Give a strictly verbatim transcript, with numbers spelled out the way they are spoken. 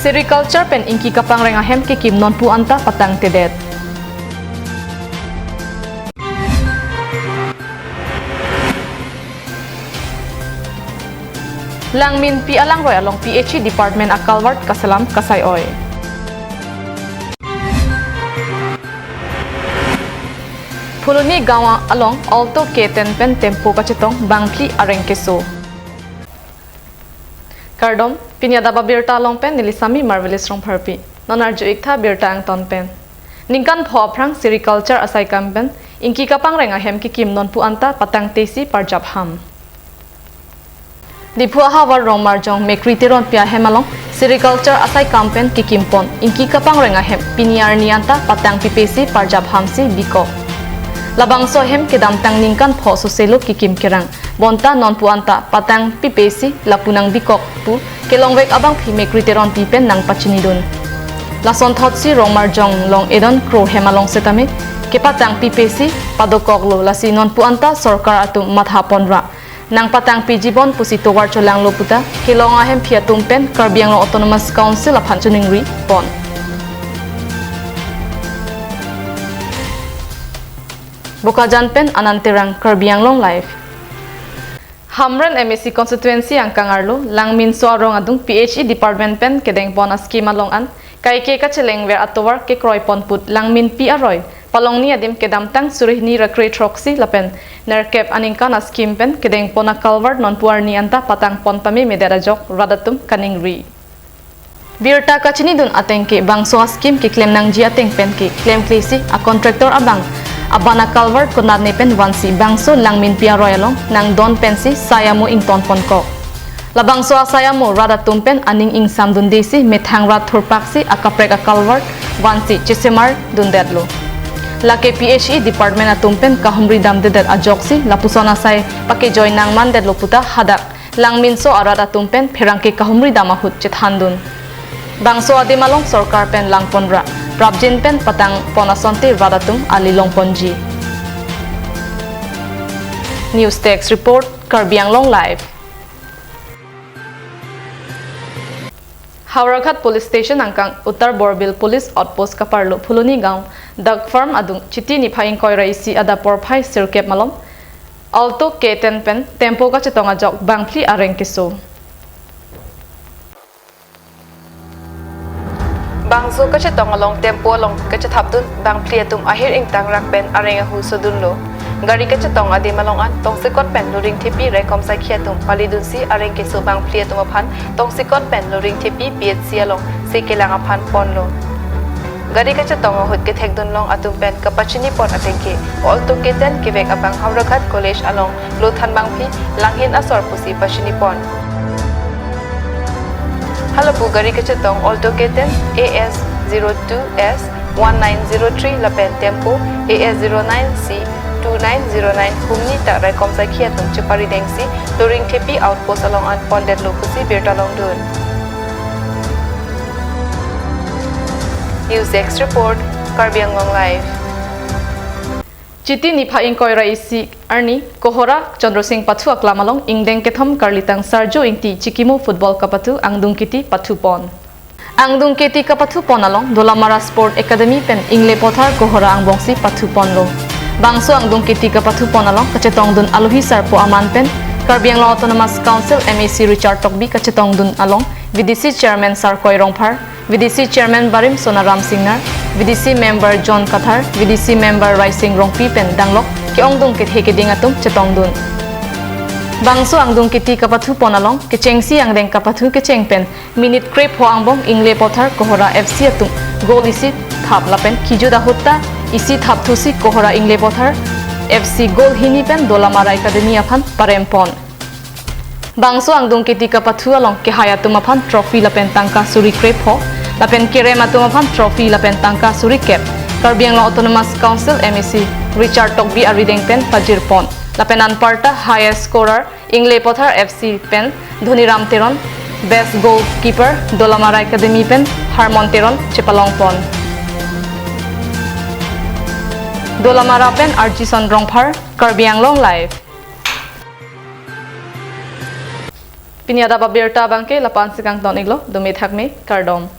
Sericulture pen ingki kapangreng ahem kekim nonpu anta patangtedet. Langminpi alangroi along P H E department a-culvert kaselam kasai-oi. Phuloni gaon along Alto K ten pen tempo kachetong bangphli areng keso. Kardom, pini adap abirta along pen neli Sami Marvelous Rongpharpi. Non arju-iktha birta angton pen. Ningkan pho aphrang sericulture asaikam pen ingki kapangreng ahem kekim nonpu anta patangtesi parjap ham. Diphu ahavar Rongmarjong Mekri Teronpi ahem along sericulture asaikam pen kekimpon ingki kapangreng ahem pini arni anta patangpipesi parjap hamsi bikok. Labangso ahem kedamtang ningkan pho soselo kekim kerang, bonta nonpu anta patangpipesi lapu nangbikok pu kelongvek abangpi Mekri Teronpi pen nangpachinidun. Lasonthotsi Rongmarjong Long Edon Kro hem along setame kepatangpipesi padokoklo, lasi nonpu anta sorkar atum mathaponra nangpatangpijibom pusi tovar cholanglo puta kelong ahemphi atum pen Karbi Anglong Autonomous Council aphan chiningripon. Bokajan pen Anand Terang, Karbi Anglong Live. Hamren M A C constituency angkang arlo Langminso arong adung P H E department pen kedengpon a-scheme along an kaike kachelengver atovar kekroipon put Langminpi aroi Palongni adim kedamtang suri hini ra kre throksi lapen nerkep aningkan a-scheme pen kedengpon a-culvert nonpu arni anta patangpon pamemedet ajok rat atum kaningri. Birta kachinidun ateng ke bangso a-scheme keklem nangji ateng pen ke klemklesi a-contractor abang aban a-culvert konatne pen vansi bangso Langminpi aroi along nangdon pensi sai amo ingtonponkok. Labangso asai amo rat atum pen aning ingsamdundesi methang rat thurpaksi akaprek a-culvert vansi chesemardundetlo. Lake P H E department atum pen kahumri damdedet ajoksi lapuson asai pakejoi nangmandetlo puta hadak Langminso arat atum pen pherangke kahumri dam ahut chethandun. Bangso adim along sorkar pen langponra prapjin pen patangpon asonte rat atum ali longponji. News Desk Report, Karbi Anglong Live. Howraghat Police Station angkang Uttar Borbil Police Outpost kaparlo Phuloni gaon Dak Farm adung Chiti niphai ingkoi ra isi adap porphai sirkep malom Alto K ten pen tempo kachetong ajok bangphli areng keso. Bangso kachetong along tempo along kachethapdun bangphli atum ahir ingtang rang pen areng ahu sodunlo. Gari kachetong adim along an tongsekot pen Luring Thepi raikom sakhi atum palidunsi areng keso bangphli atum aphan tongsekot pen Luring Thepi P H C alongsi kelang aphan ponlo. Gari kachetong ahut kethekdun long atum pen kapachinipon ateng ke Alto K ten kevek abang Howraghat College along lothan bangphli langhin asor pusi pachinipon. Halapu gari kachetong Alto K ten A S zero two S one nine zero three lapen tempo A S zero nine C two nine zero nine humni ta raikom sakhi atum cheparidengsi Luring Thepi outpost along an pondetlo pusi birta longdun. News Desk Report, Karbi Anglong Live. Chiti niphai ingkoi ra isi arni Kohora Chandra Singh Pathu aklam along ingdeng kethom karlitang Sarju Ingti chikimo football kapathu angdung kiti pathupon. Angdung kiti kapathupon along Dolamara Sport Academy pen Ingle Pothar Kohora angbongsi pathuponlo. Bangso angdung kiti kapathupon along kachetongdun alohi sarpo aman pen Karbi Anglong Autonomous Council M A C Richard Tokbi kachetongdun along V D C Chairman Sarkoi Rongphar, V D C Chairman Barim Sonaram Singnar, V D C Member John Kathar, V D C Member Raising Rongpi pen danglok ke-ongdung kethe keding atum chetongdun. Bangso angdung kiti kapathupon along kechengsi angdeng kapathu kecheng pen minute krepho angbong Ingle Pothar Kohora F C atum goal isi thap lapen kijut ahut ta isi thapthusi Kohora Ingle Pothar F C goal hini pen Dolamara Academy aphan parempon. Bangso angdung kiti kapathu along kehai atum aphan trophy lapen tangka suri krepho lapen kerem atum aphan trophy lapen tangka suri kep Karbi Anglong Autonomous Council M A C Richard Tokbi arideng pen pajirpon. Lapen anparta highest scorer Ingle Pothar F C pen Dhoniram Teron, best goalkeeper Dolamara Academy pen Harmon Teron chepalongpon. Dolamara pen Arjison Rongphar, Karbi Anglong Live. Pini adap abirta abangke la-an si kangton iklo, dome thakme, kardom.